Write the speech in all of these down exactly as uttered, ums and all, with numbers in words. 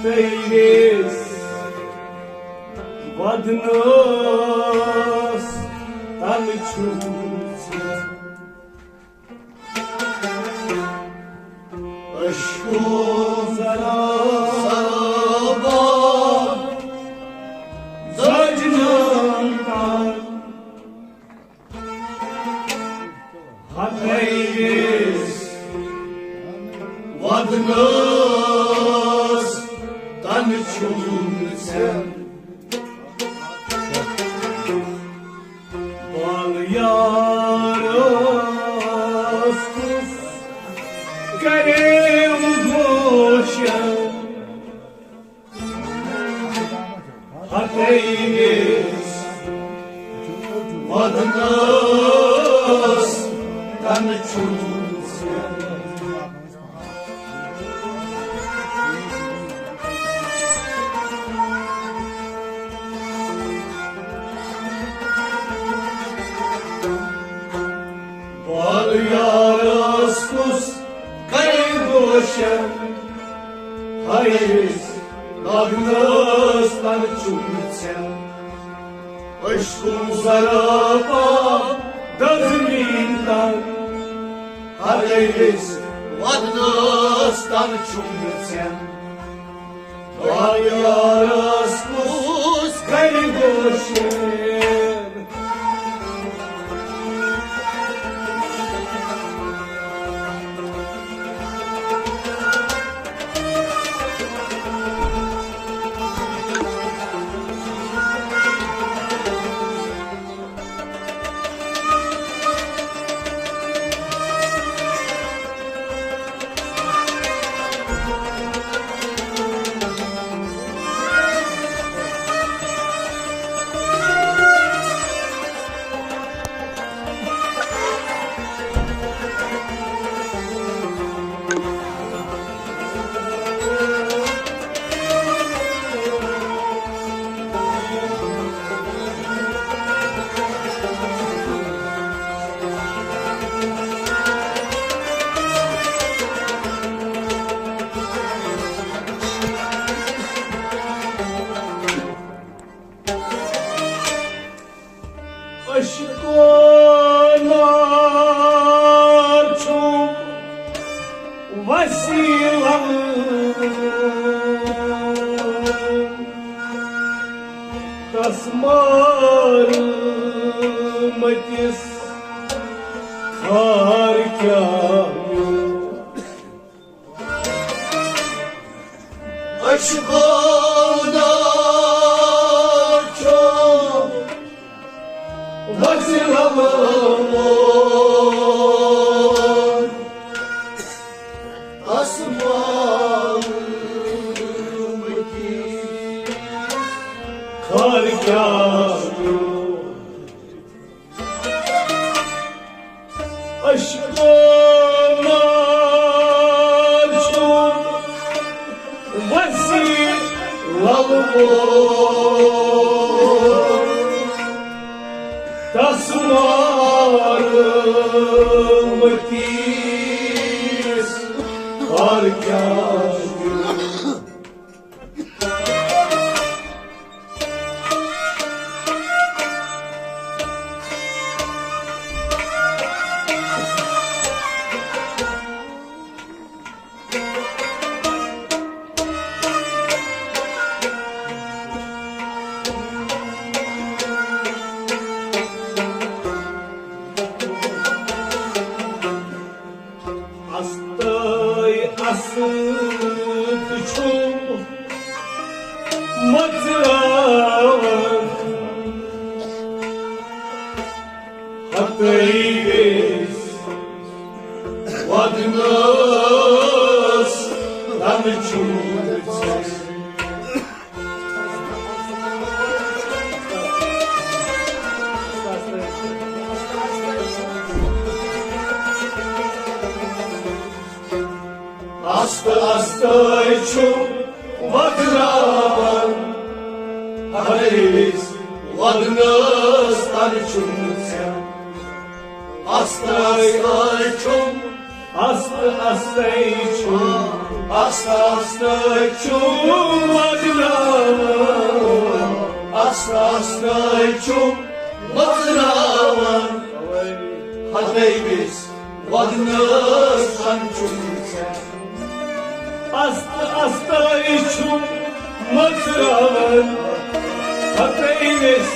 تٔمِس ودنَس تَلہٕ چھُم ژٕ۔ عشقو سرابا زجنن کر ہتٲوِس ودنَس تَلہٕ چھُم ژٕ۔ بال یارس کُس کرے گوشن ہتٲوِس ودنَس تَلہٕ چھُم ژٕ۔ بال یارس کُس کرِ گوشن، ہتٲوِس ودنَس تَلہٕ چھُم ژٕ۔ عشقو سرابا دزمین تن ہتٲوِس ودنَس تَلہٕ چھُم ژٕ۔ بال یارس کُس کرِ گوشن۔ عشقو نار چھُم وسیلہٕ تس مارمٕتِس خار کیٛاہ میوٗٹھ۔ عشقو نار چھُم وسیلہٕ تس مارمٕتِس خار کیٛاہ میوٗٹھ۔ عشقو نار چھُم وسیلہٕ تس مارمٕتِس خار کیٛاہ میوٗٹھ۔ استٲے اسد چھُم مژراوان ہتٲوِس ودنَس تَلہٕ چھُم ژٕ۔ آستہٕ آستہٕ چھُم ودناوان، ہتٲوِس ودنَس تَلہٕ چھُم ژٕ۔ آستہٕ آستہٕ چھُم آستہٕ آستَے چھُم، آستہٕ آستَے چھُم ودناوان، آستہٕ آستَے چھُم مۄژراوان۔ ہتٲوِس ودنَس تن چھُم ژےٚ۔ آستہٕ آستَے چھُم مۄژراوان، ہتٲوِس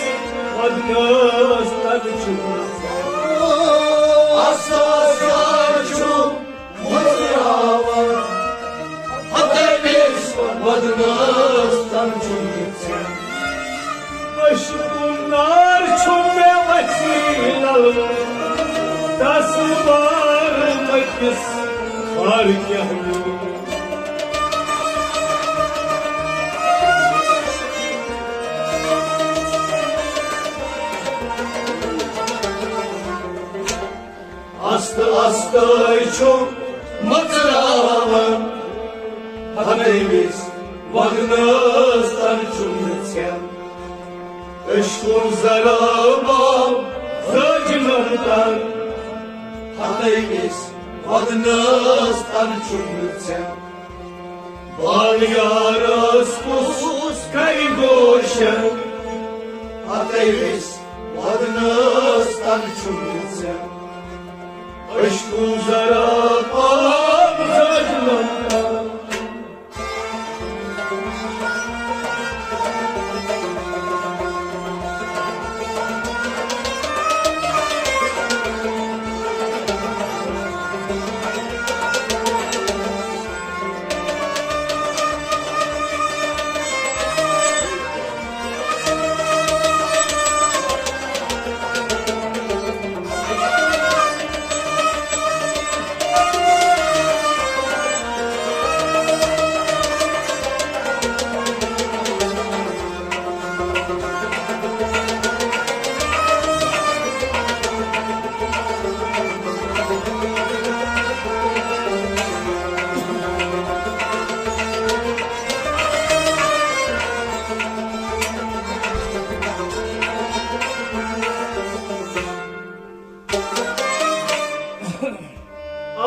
ودنَس تن چھُم ژےٚ۔ آستہٕ آستَے چھُم مۄژراوان، ہتٲوِس ودنَس تن چھُم ژےٚ۔ عشقُک نار چھُ مےٚ وَژھِ لَلہٕ، تَس بار مٔتِس خار کیٛاہ میون۔ آستہٕ آستَے چھُم مۄژراوان، ہتٲوِس ودنَس تن چھُم ژےٚ۔ عشقُک ضراب آو زٲجمَن تن، ہتٲوِس ودنَس تن چھُم ژےٚ۔ بال یارس کُس کرِ گوشن، ہتٲوِس ودنَس تن چھُم ژےٚ۔ عشقُک ضراب آو زٲجمَن تن۔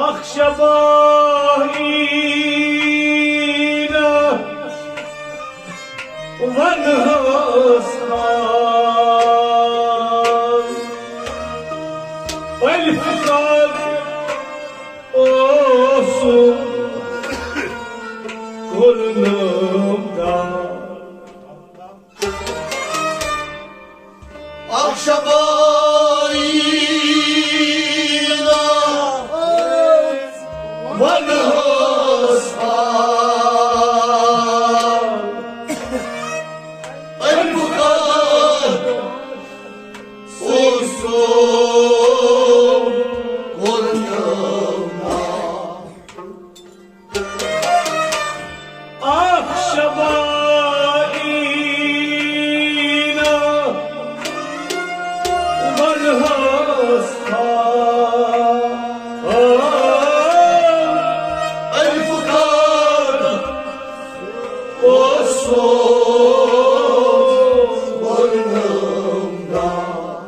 اکھ شبا ییٖنا ونہٕ ہس حال، الف کر اوسُم کوٚرنم دار۔ اکھ شبا ییٖنا ونہٕ ہس حال، الف کر اوسُم کوٚرنم دار۔ اکھ شبا ییٖنا ونہٕ ہس حال، الف کر اوسُم کوٚرنم دار۔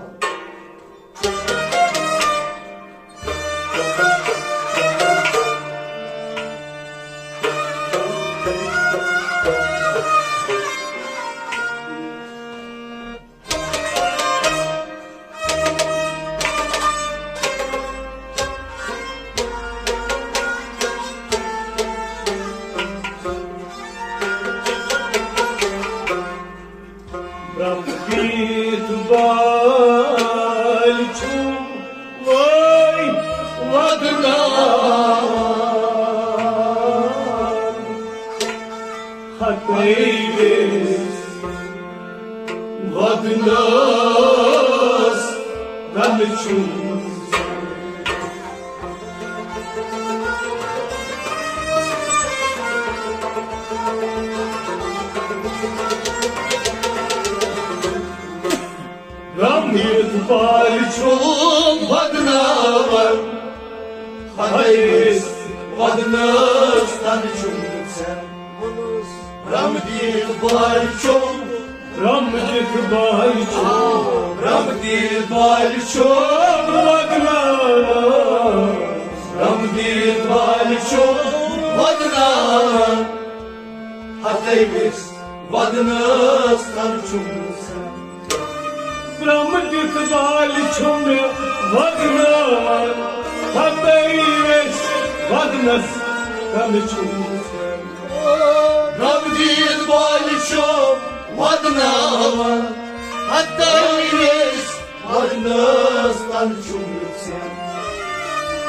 برٛم دِتھ بالہِ چھُم وٲے ودناوان، ہتٲوِس ودنَس تن چھُم۔ برٛم دِتھ بالہِ چھُم ودناوان، ہتٲوِس ودنَس تن چھُم ژےٚ۔ برٛم دِتھ بالہِ چھُم، برٛم دِتھ بالہِ چھُم، برٛم دِتھ بالہِ چھُم ودناوان، برٛم دِتھ ودناوان، ہتٲوِس ودنس تل چھُم ژھٮ۪ن۔ برٛم دِتھ بالہِ چھُم مےٚ ودناوان، ہتٲوِس ودنس تل چھُم ژھٮ۪ن۔ برٛم دِتھ بالہِ چھُم ودناوان، ہتٲوِس ودنس تل چھُم ژھٮ۪ن۔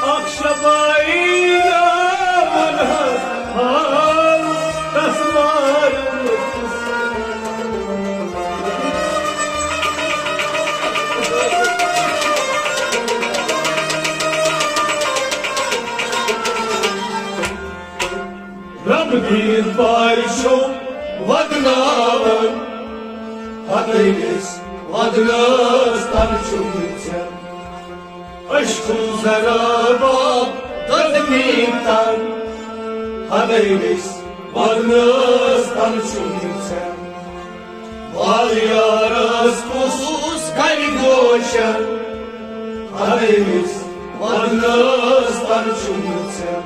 اکھ شبائی ناون حظ حال تس مارن۔ رب دین پارِ چھُم ودناوان، ہتٲوِس ودنس تل چھُم ژھٮ۪ن۔ عشقُن ذرا باب دزمین تن، ہتٲوِس ودنس تل چھُم ژھٮ۪ن۔ وال یارس کُس کرِ گوشن، ہتٲوِس ودنس تل چھُم ژھٮ۪ن۔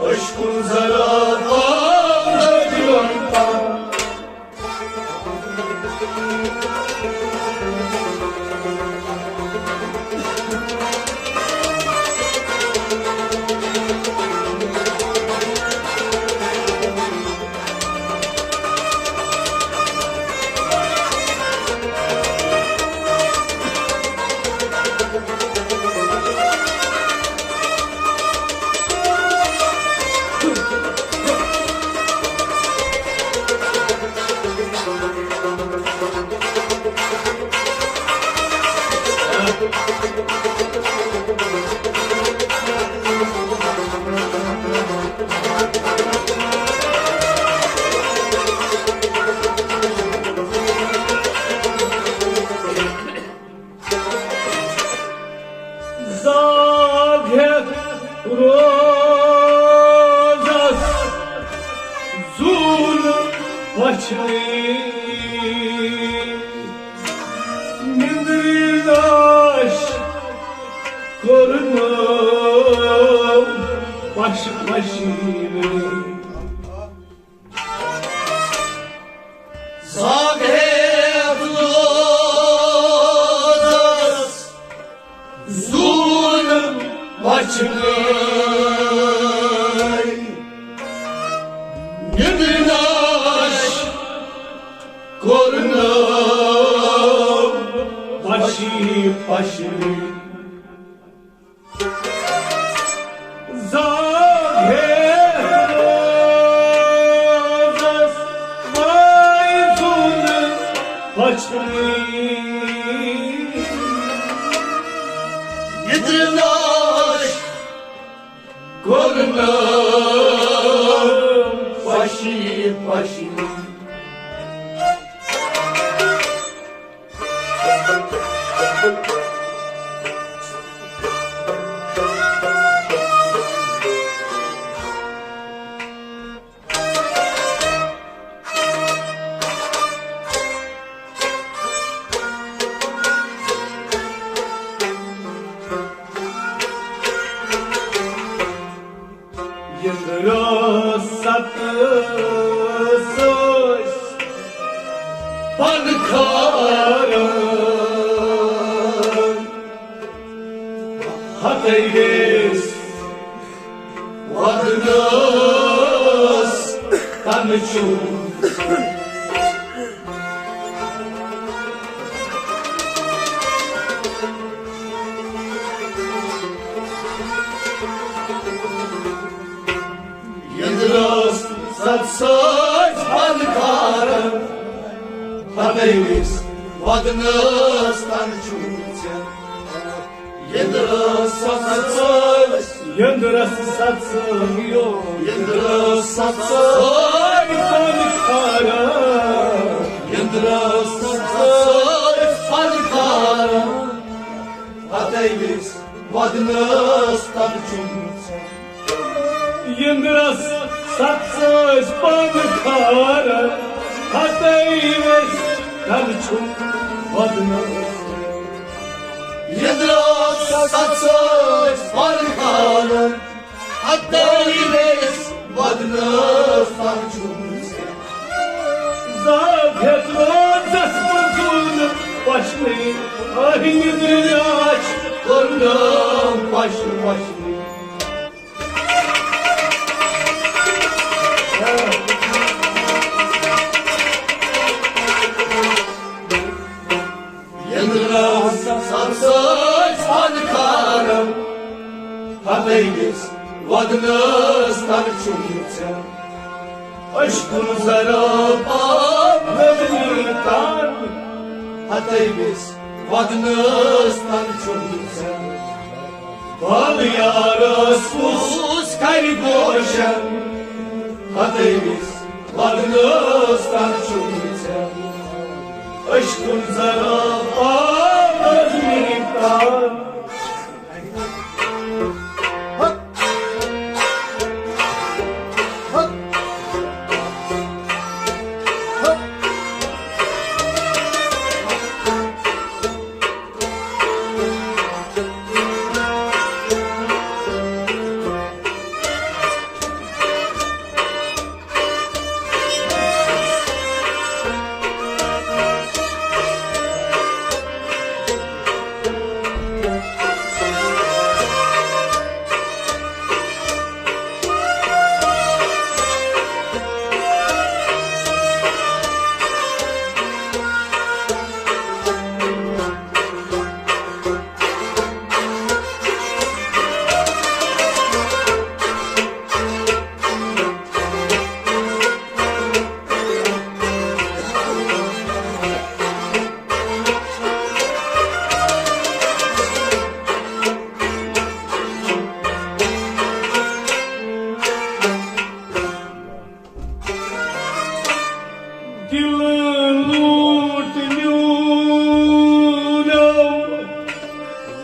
عشقُن ذرا باب دزمین تن۔ زاگ ہیٚتھ روزس زوٗل وچھنٕے۔ نِندرِ ناش کوٚرنم پش پشی۔ زاگ ہیٚتھ روزس زوٗل وچھنٕے۔ نِندرِ ناش کوٚرنم پشی پشی۔ زاگ ہیٚتھ روزس وای زوٗل وچھنٕے۔ نِندرِ ناش کوٚرنم پشی پشی۔ یِندرس ست سۭتۍ پن کھاران، ہتٲوِس ودنس تن چھُم۔ یِندرس ست سۭتۍ پن کھاران، ہتٲوِس ودنس تن چھُم ژھٮ۪ن۔ یِندرس ست سۭتۍ، یِندرس ست سۭتۍ، یِندرس ست سۭتۍ پن کھاران۔ یِندرس ست سۭتۍ پن کھاران، ہتٲوِس ودنس تن چھُم ژھٮ۪ن۔ یِندرس ست سۭتۍ پن کھاران، ہتٲوِس تن چھُم ودنس۔ یِندرس ست سۭتۍ پن کھاران، ہتٲوِس تَل چھُم ژےٚ۔ زاگ ہیٚتھ روزس منٛز زوٗنہٕ پشمہٕ، آہہِ نِدٕرِ راچھ کوٚرنم پشمہٕ پشمہٕ۔ یندرس سبزٲژ پن کھارم، ہتٲوِس ودنس تل چھُم ژےٚ۔ عشقُن ضرب آب نظمِ تن، ہتٲوِس ودنس تل چھُم ژےٚ۔ بال یارس کُس کرِ گوشن، ہتٲوِس ودنس تل چھُم ژےٚ۔ عشقُن ضرب آب نظمِ تن۔ دل لوٹ میونم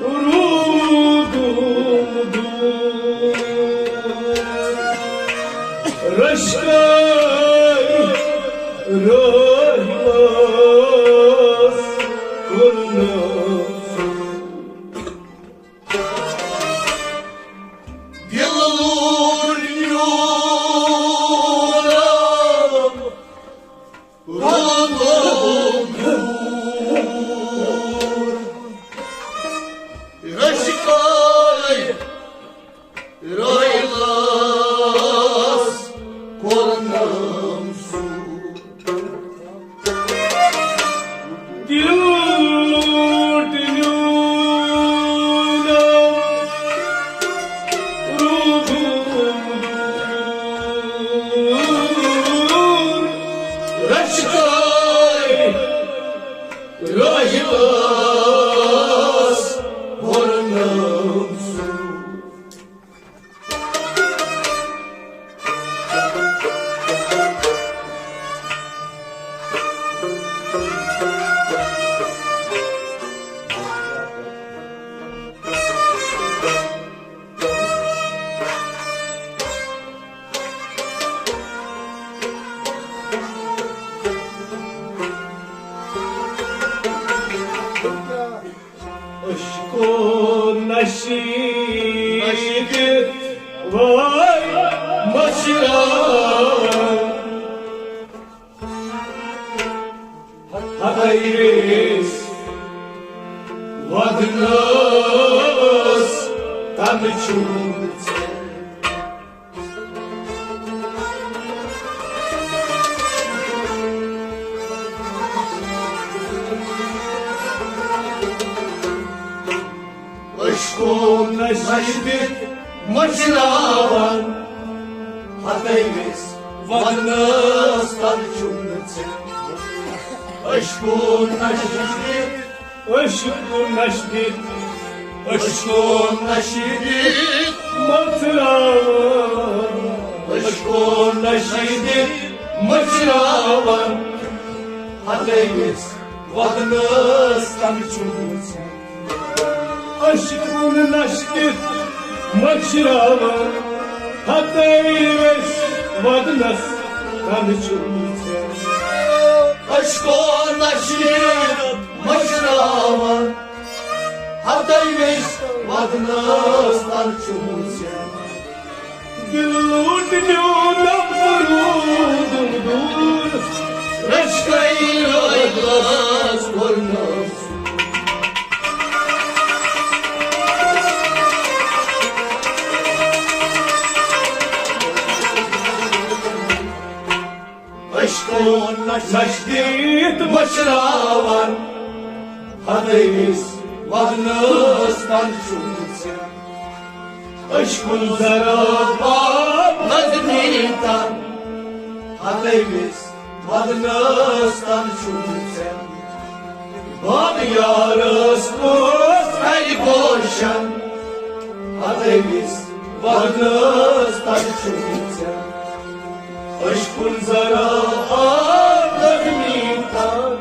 روٗدُم دوٗر۔ رشکے رٲہِمس کوٚرنم۔ دل لوٹ میونم روٗدُم دوٗر۔ رشکے رٲہِمس کوٚرنم سوٗر۔ دل لوٹ میونم روٗدُم دوٗر۔ رشکے رٲہِمس کوٚرنم سوٗر۔ عشقُن نشہِ دِتھ وٲے مٔشراوان۔ ہتٲوِس ودنس تل چھُم ژےٚ۔ عشقُن نشہِ دِتھ مٔشراوان، ہتٲوِس ودنس تل چھُم نہٕ ژےٚ۔ عشقُن نشہِ دِتھ عشقُن نشہِ دِتھ، عشقُن نشہِ دِتھ مٔشراوان۔ عشقُن نشہِ دِتھ مٔشراوان، ہتٲوِس ودنس تل چھُم ژےٚ۔ عشقُن نشہِ دِتھ مٔشراوان، ہتٲوِس ودنس تل چھُم ژےٚ۔ عشقُن نشہِ دِتھ مٔشراوان، ہتٲوِس ودنس تل چھُم ژےٚ۔ لوٗٹنیو دم روٗدُم دوٗر، رشکے رٲتۍ لاس کوٚرنس۔ عشقو نشہ دِتھ مٔشراوان، ہتٲوِس ودنس تن چھُم ژےٚ۔ عشقُن ضراب نظمی تن، ہتٲوِس ودنس تن چھُم ژےٚ۔ باد یارس پوس کرِ گوشن، ہتٲوِس ودنس تن چھُم ژےٚ۔ عشقُن ذرا آب نرمی تن۔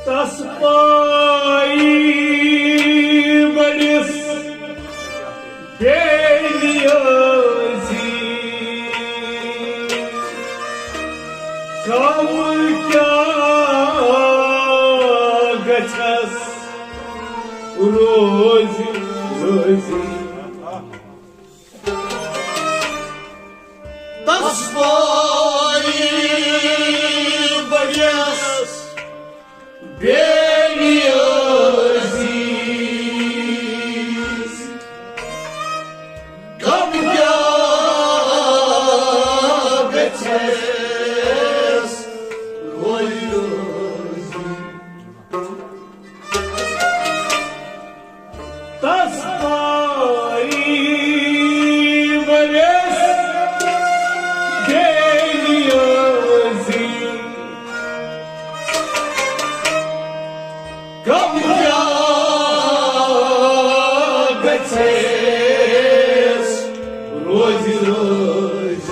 تس پائی بڑس بے نیازی، کم کیا گژھس روزِ روزِ۔ تس پائی بڑس بے نیازی، کم کیا گژھس روزِ روزِ۔ تس پائی بڑس بے نیازی، کم کیا گژھس روزِ روزِ۔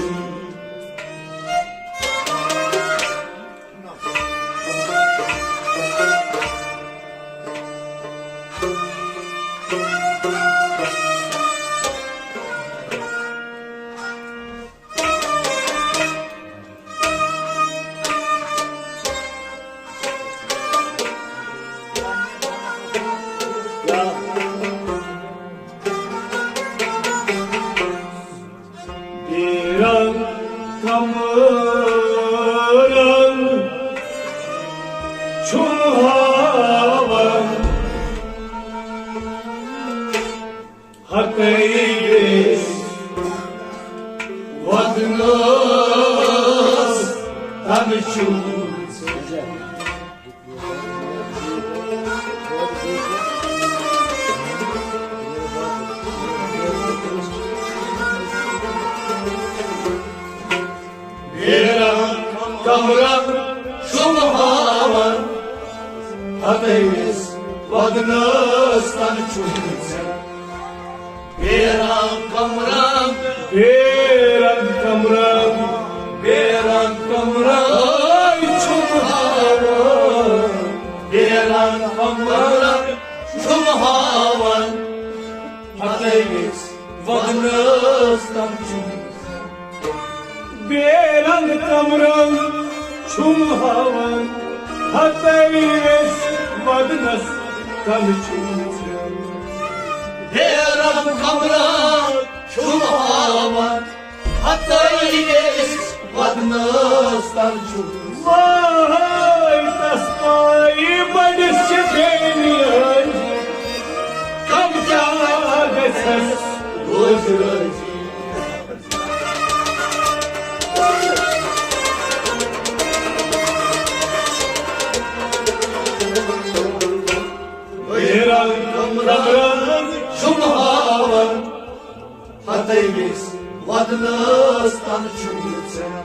بیرنگ کمرنگ چھُم ہاوان، ہتٲوِس ودنس تن چھُم۔ بیرنگ کمرنگ چھُم ہاوان، ہتٲوِس ودنس تن چھُم ژےٚ۔ بیرنگ کمرنگ، بیرنگ کمرنگ، بیرنگ کمرنگ چھُم ہاوان۔ بیرنگ کمرنگ چھُم ہاوان، ہتٲوِس ودنس تن چھُم۔ بیرنگ کمرنگ چھُم ہاوان، ہتٲوِس ودنس تل چھُم۔ بیرنگ کمرنگ چھُم ہاوان، ہتٲوِس ودنس تل چھُم۔ واے تس پائی بڑس چھِ بے نیازی، کم کیا گژھس روزِ روزِ۔ وننس تن چھُنہٕ ژےٚ۔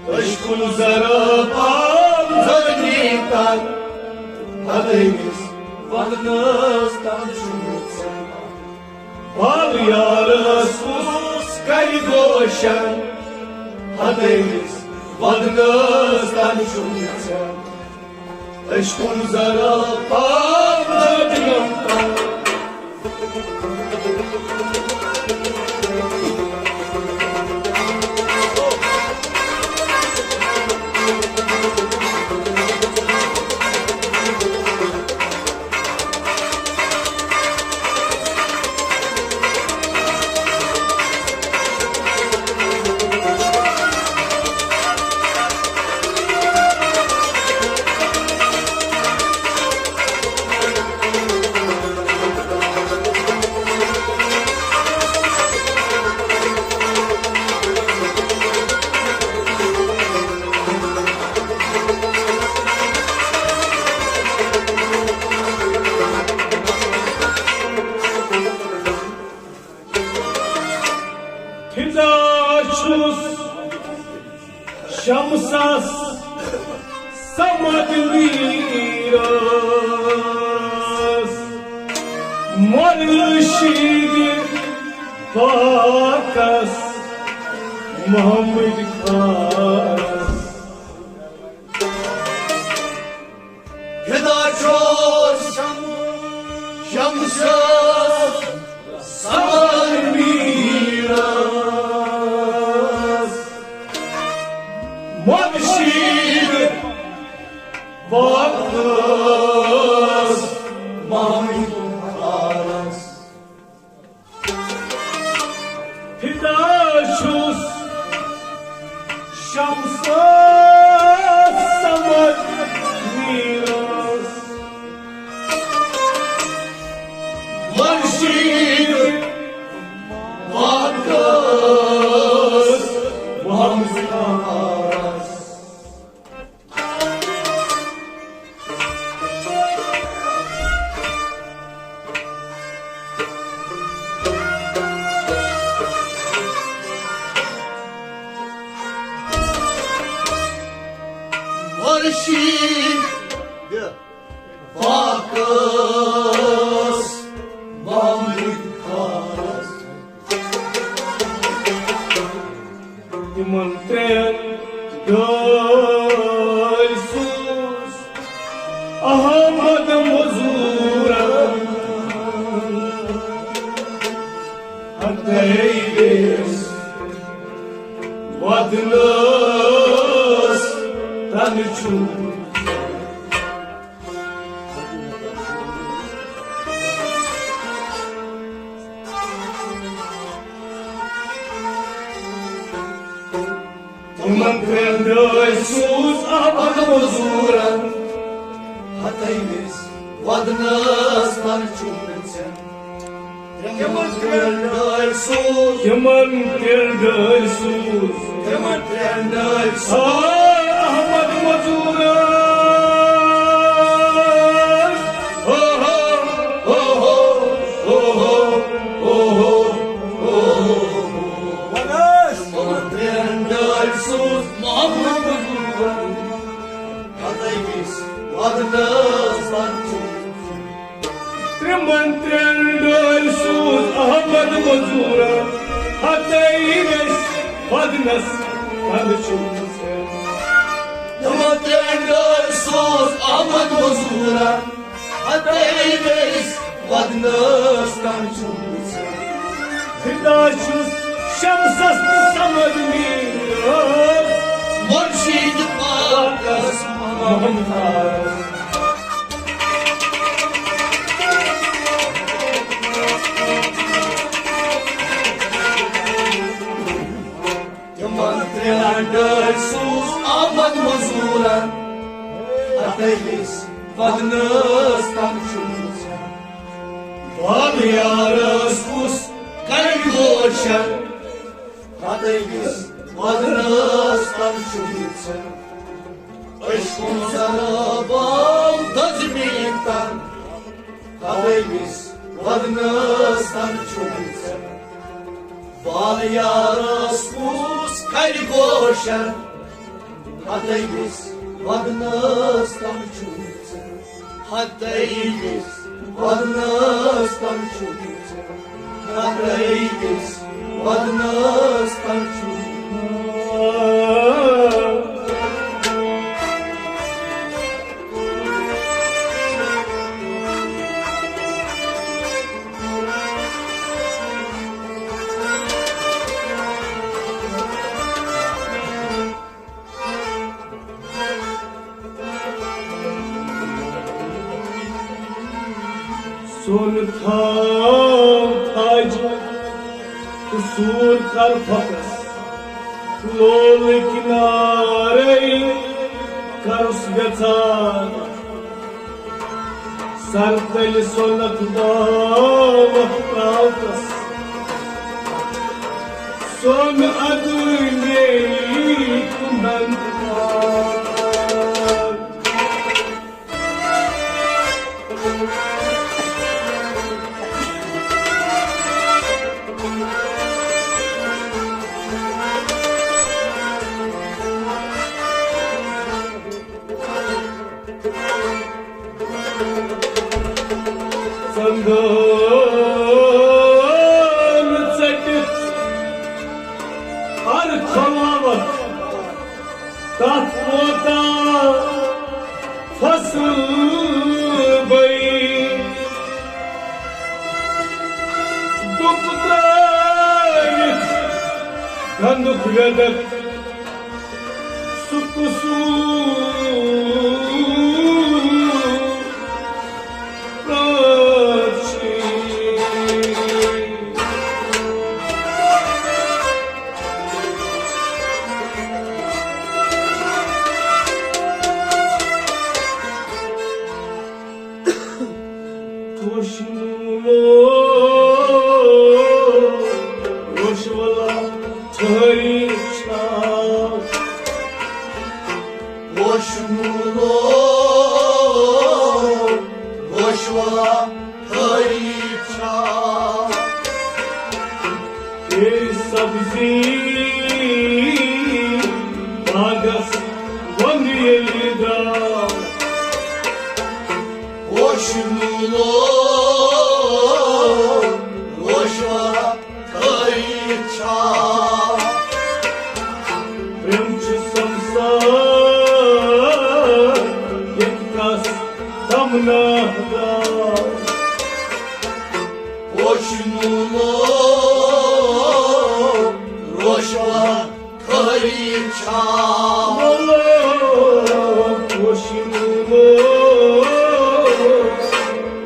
عشقُن ذرا پام زمین تن، ہتٲوِس وننس تن چھُنہٕ ژےٚ۔ بال یارس کُس کرِ گوشن، ہتٲوِس وننس تن چھُنہٕ ژےٚ۔ عشقُن ذرا پام زمین تن۔ فدا چھُس شمسس صمد میٖرس، مرشد پاکس محمد خانس۔ فدا چھُس شمسس صمد میٖرس، مرشد پاکس محمد خانس۔ فدا چھُس شمسس صمد میٖرس، مرشد پاکس محمد خانس۔ مرشد پاکس محمد خانس۔ تِمن ترٛٮ۪ن دٲدۍ سوٗز احمد مزوٗرن۔ ہتٲوِس ودنس تن چھُ۔ تِمن ترٛٮ۪ن دٲدۍ سوٗز احمد مزوٗرن۔ ہتٲوِس ودنس تن چھُنہٕ ژےٚ۔ تِمن ترٛٮ۪ن دٲدۍ سوٗز۔ تِمن ترٛٮ۪ن دٲدۍ سوٗز۔ تِمن ترٛٮ۪ن دٲدۍ سوٗز۔ آے احمد مزوٗرن۔ ہو ہو، ہو ہو، ہو ہو، ہو ہو، ہو ہو۔ ونس۔ تِمن ترٛٮ۪ن دٲدۍ سوٗز محمد مزوٗرن۔ ہتٲوِس ودنس تن چھُنہٕ۔ تِمن ترٛٮ۪ن دٲدۍ سوٗز احمد مزوٗرن۔ ہتٲوِس ودنس تن چھُنہٕ ژےٚ۔ تِمن ترٛٮ۪ن دٲدۍ سوٗز احمد مزوٗرن۔ ہتٲوِس ودنس تن چھُنہٕ ژےٚ۔ فدا چھُس شمسس تہٕ صمد میٖرس۔ مرشد پاکس محمد خانس۔ تِمن ترٛٮ۪ن دٲدۍ سوٗز احمد مزوٗرن۔ ہتٲوِس ودنس تن چھُنہٕ ژےٚ۔ بال یارس کُس کرِ گوشن۔ ہتٲوِس ودنس تن چھُنہٕ ژےٚ۔ عشقُن ذرا پام زمین تن۔ ہتٲوِس ودنس تن چھُنہٕ ژےٚ۔ وال یارس کُس کرِ گوشن، ہتہٕ أکِس ودنس تل چھُکھ ژٕ۔ ہتہٕ أکِس ودنس تل چھُکھ ژٕ۔ ہتہٕ أکِس ودنس تل چھُکھ ژٕ۔ سۄن تھاو تھاج تہٕ سوٗر کر پھۄکس، لولہٕ کنارے کرُس وٮ۪ژار۔ سر تلہِ سۄنتھ باوہ پرٛاوتس، سۄن ادٕ میلی کُنٛدن کار۔ ژندن ژٔٹِتھ ہر کھۄلاوتھ، تتھ ووتاں فصل بٔے۔ ڈُپھ ترٲوِتھ گنٛدُک وٮ۪دکھ سُہ قصوٗر۔ وشنو، وشولا، ٹھہری چھا۔ وشنو، وشولا، ٹھہری چھا۔ تیری سبزی باغس وۄنٛدٕ ییٚلہِ درٛاو۔ وشنو، وشولا، ٹھہری چھا۔ پرٛم چھُ سمسار ییٚتہِ کس تمنا گاو۔ وشنو، وشولا، ٹھہری چھا۔ وشنو،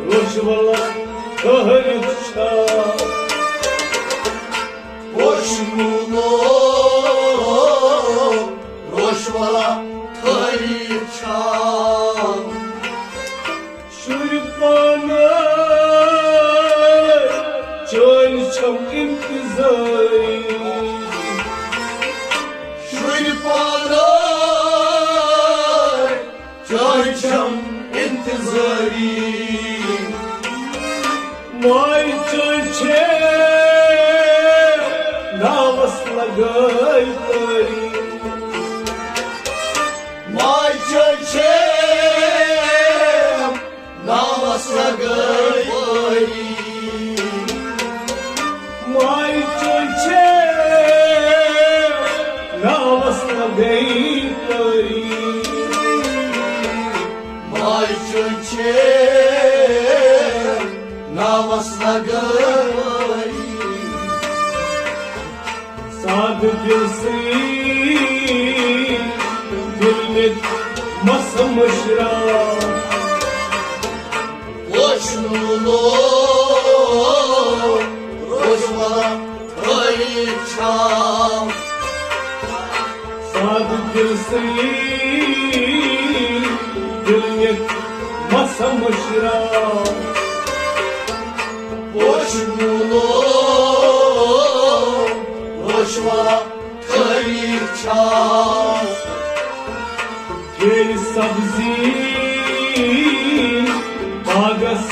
وشولا، ٹھہری چھا۔ وشنو، وشولا، ٹھہری چھا۔ شُرۍ پانَے چٲنۍ چھَم اِنتِظٲری۔ شُرۍ پانَے چٲنۍ چھَم اِنتِظٲری۔ ماے چٲنۍ چھے ناوَس لَگٲے تٲری۔ ماے چٲنۍ چھے ناوَس لَگٲے پٲری۔ ماے چٲنۍ چھے ناوَس لَگٲے پٲری۔ ماے چٲنۍ چھے ناوَس لَگٲے پٲری۔ سادٕ دِل سۭتۍ دِل مےٚ مَس مٔشراو۔ وُچھ نہٕ لوگ روشوا ٲیی چھاو۔ سادٕ دِل سۭتۍ دِل مےٚ مَس مٔشراو۔ وُچھ نہٕ لوگ روشوا ٹھٔہری چھا۔ ییٚلہِ سبزی باغس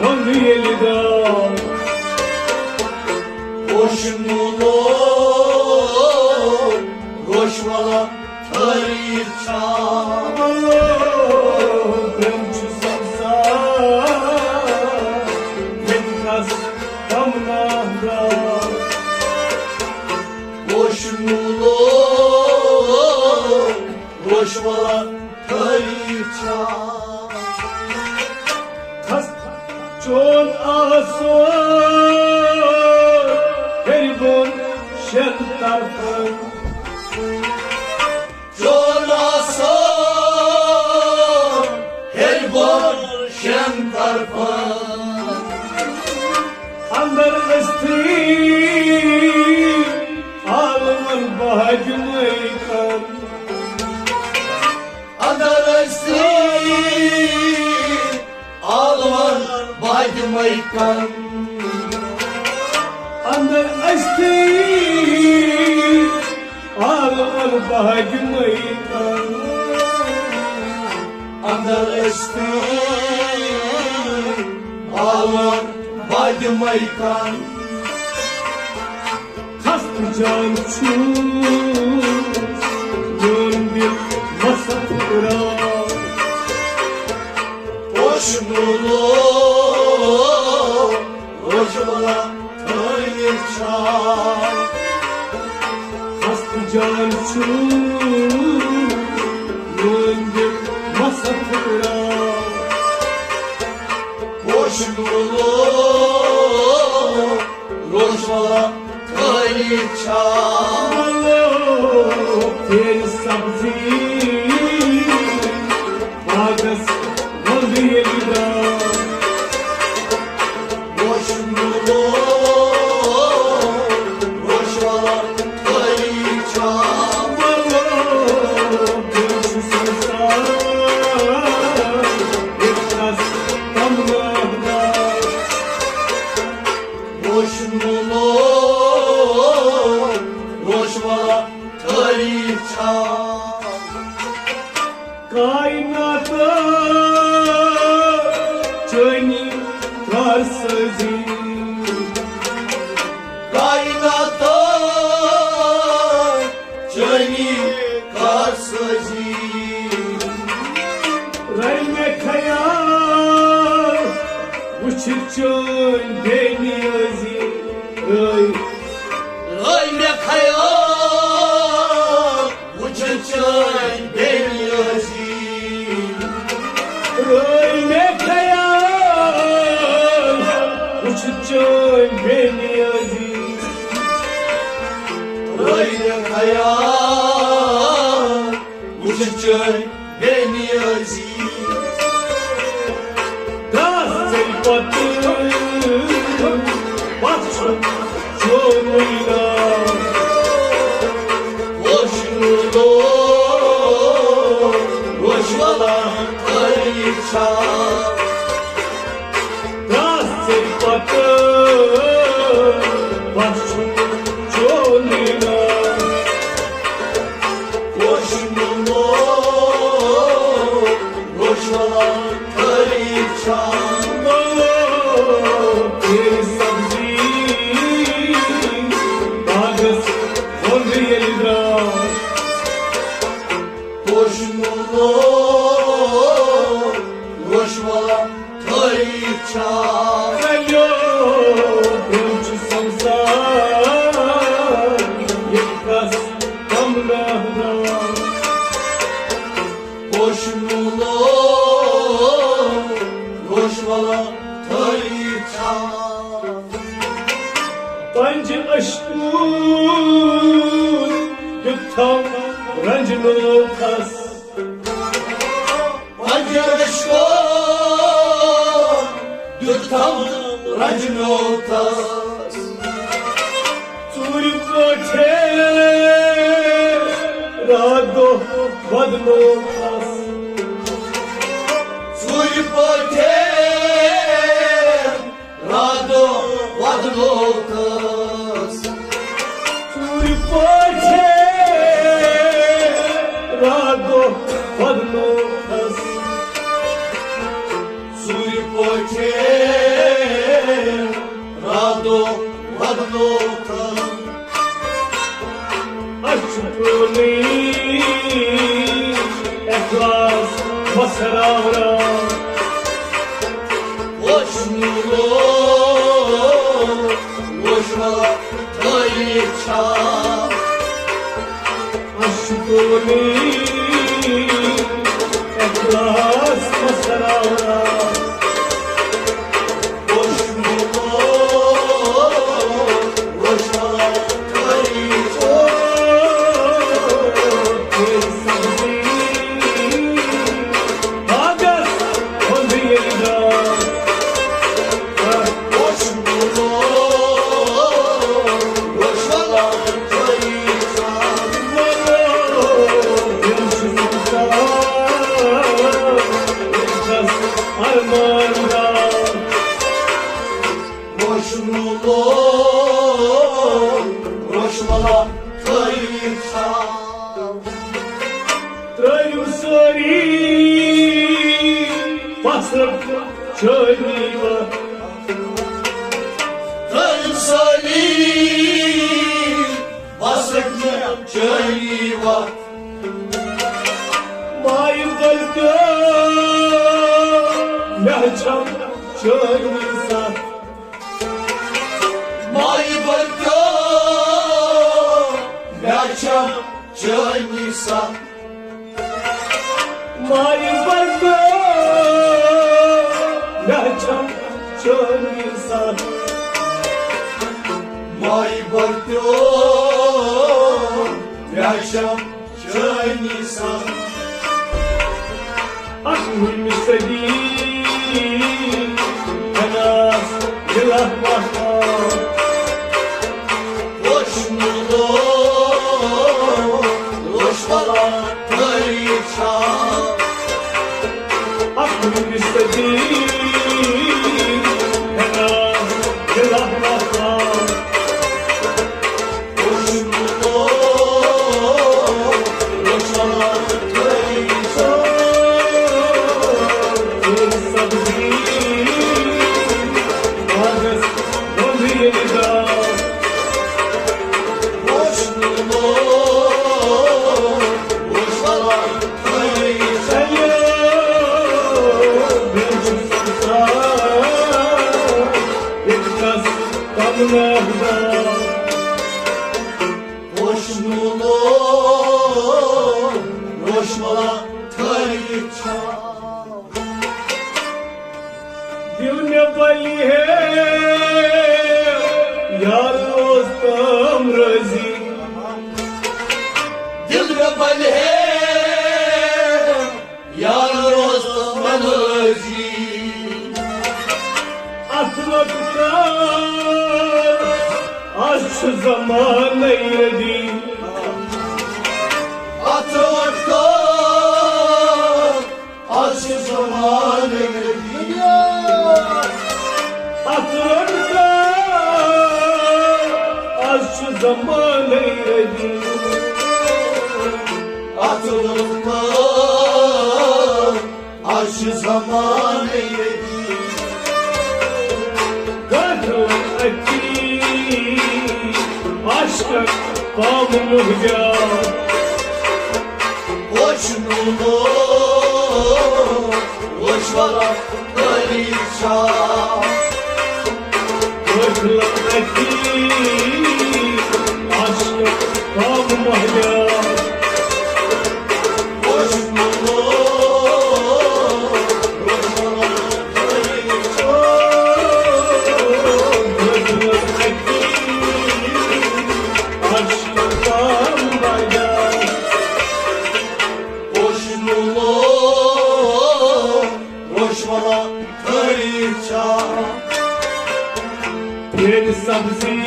رنٛگ ییٚلہِ گاو۔ روشنو لوگ، روش والا تٲریٖخ چھا؟ برٛونٛہہ چھُ سبزار، ییٚتہِ کس تمنا درٛاو۔ روشنو لوگ، روش والا تٲریٖخ چھا؟ خست چون آسو ہیٚرِ بۄن شٮ۪ن طرفن۔ چون آسو ہیٚرِ بۄن شٮ۪ن طرفن۔ اندر ٲسۍتھٕے عالمن بہاجمے کر۔ اندر ٲسۍتھٕے عالمن بہاجمے کر۔ اندر ٲسۍتھٕے عالمن بہاجمے کر۔ اندر ٲسۍتھٕے عالمن بہاجمے کر۔ خستہٕ جان چھُ میون دل مست پھُٹراو۔ روشنو لوگ، روش والا تٲریٖخ چھا؟ خستہٕ جان چھُ میون دل مست پھُٹراو۔ روشنو لوگ، روش والا تٲریٖخ چھا؟ مطلب تیٚلہِ سبزی باغس منٛز ییٚلہِ درٛاو۔ روشنو لوگ، روش والا تٲریٖخ چھا؟ مطلب تیٚلہِ چھُ سبزار، ییٚتہِ کس تمنا درٛاو۔ روشنو لوگ، روش والا تٲریٖخ چھا؟ کائنات چٲنی کار سٲزی۔ کائنات چٲنی کار سٲزی۔ رٔے مےٚ خیال وٕچھِتھ چٲنۍ بے نیٲزی۔ رٔے، رٔے مےٚ خیال وٕچھِتھ چٲنۍ بے نیٲزی۔ رٔے مےٚ خیال وٕچھِتھ چٲنۍ بے نیٲزی۔ رٔے مےٚ خیال وٕچھِتھ چٲنۍ بے نیٲزی۔ دَہ ژٔلۍ پتہٕ پتھ چھُ چونُے ناو۔ وٕچھنہٕ لوگ، وٕچھ ولا تٲریٖخ چھا؟ دَہ ژٔلۍ پتہٕ پتھ چھُ چونُے ناو۔ وٕچھنہٕ لوگ، وٕچھ ولا تٲریٖخ چھا؟ مطلب تیٚلہِ سبزی باغس منٛز ییٚلہِ درٛاو۔ وٕچھنہٕ لوگ، وٕچھ ولا تٲریٖخ چھا؟ رلیو برٛونٛہہ چھُ سبزار، ییٚتہِ کس تمنا درٛاو۔ وٕچھنہٕ لوگ، وٕچھ ولا تٲریٖخ چھا؟ پنجہِ عشقُک دیُتتھم رنج نوکھس۔ پنجہِ عشقُک دیُتتھم رنج نوکھس۔ ژوٗرِ پٲٹھۍ راتھ دۄہ بدنوکھس۔ ژوٗرِ پٲٹھۍ راتھ دۄہ بدنوکھس۔ ژوٗرِ پٲٹھۍ راتھ دۄہ بدنوکھس۔ ژوٗرِ پٲٹھۍ راتھ دۄہ بدنوکھس۔ راز بسراورا۔ وشنو وشوا تاریخ چھا۔ اشکونی اخلاص بسراورا۔ وشنو وشوا تاریخ چھا۔ وشنو وشوا تاریخ چھا۔ ترٛٲیِو سٲری فصل چٲنی وَتھ۔ ترٛٲیِو سٲری فصل چٲنی وَتھ۔ مایہِ بٔلۍ تہٕ مےٚ چھَم چٲنی سَتھ۔ مایہِ بٔلۍ تہٕ مےٚ چھَم چٲنی سَتھ۔ مایہِ بٔلۍ تہٕ مےٚ چھَم چٲنی سَتھ۔ مایہِ بٔلۍ تہٕ مےٚ چھَم چٲنی سَتھ۔ اَکوُہمہِ صدی ہنا دِلہ وفا۔ وشنو وشوا تاریخ چھا۔ اَکوُہمہِ صدی ہنا دِلہ وفا۔ وشنو وشوا تاریخ چھا۔ دِل مےٚ بلہِ ہے یار اوس تام رٲضی۔ دِل مےٚ بلہِ ہے یار اوس تام رٲضی۔ اَتھ لۄکٹہِ کار، آز چھُ زمانَے ردی۔ اَتھ لۄکٹہِ کار، آز چھُ زمانَے ردی۔ اَتھ لۄکٹہِ کار، آز چھُ زمانَے ردی۔ اَتھ لۄکٹہِ کار، آز چھُ زمانَے ردی۔ گدرن اتی عاشقن پام مہجا۔ وشنو وشوا تاریخ چھا۔ گدرن اتی عاشقن پام مہجا۔ ییٚلہِ سبزی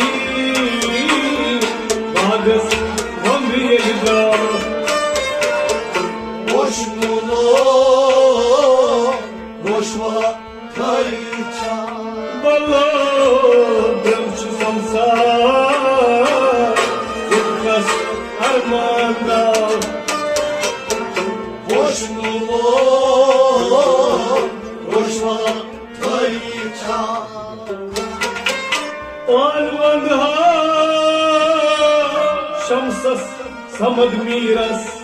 باغس وۄمبہِ ییٚلہِ درٛاو۔ وشنو وشوا تاریخ چھا۔ بلو دل چھُ سمسار، ییٚتہِ کس ارمان دار۔ وشنو وشوا تاریخ چھا۔ پان ونٛدہا شمسس صمد میٖرس۔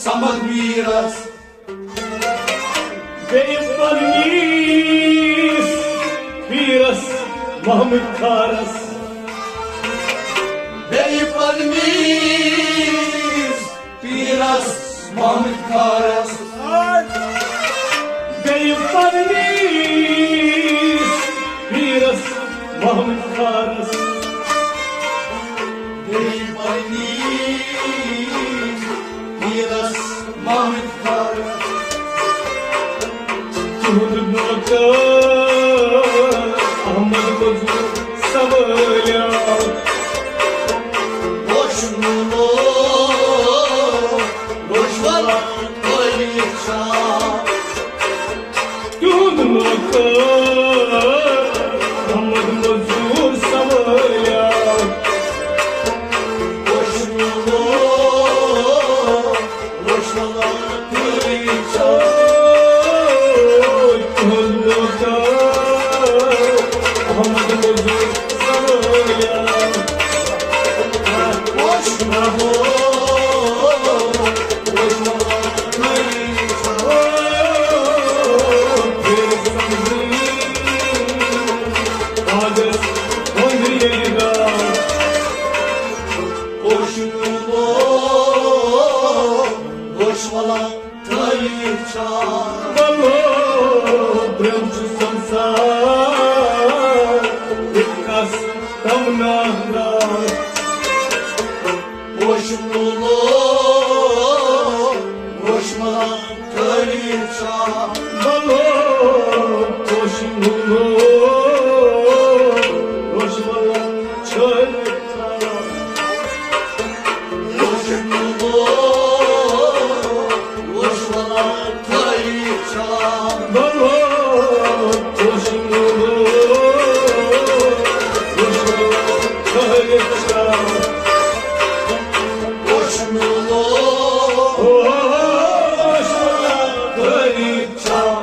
احمد میٖرس۔ بیٚیہِ پننِس پیٖرس محمد کھارس۔ بیٚیہِ پننِس پیٖرس محمد کھارس۔ بیٚیہِ پننِس پیٖرس محمد کھارس۔ بیٚیہِ پننِس پیٖرس محمد کھارس۔ تِہُنٛد نوکر احمد مزور سوٲرۍ آو۔ ووشنو، ووشولا، ولی شاہ۔ تِہُنٛد نوکر احمد مزور سوٲرۍ آو۔ ووشنو، ووشولا، ولی شاہ۔ تِہُنٛد نوکر احمد مزور سوٲرۍ آو۔ ووشنو، ووشنو، ووشولا، ولی شاہ۔ بلو، ووشنو، ووشولا، ولی شاہ۔ ووشنو، ووشولا، ولی شاہ۔ بلو، ووشنو، ووشولا، ولی شاہ۔ ووشنو، ووشولا، ولی شاہ۔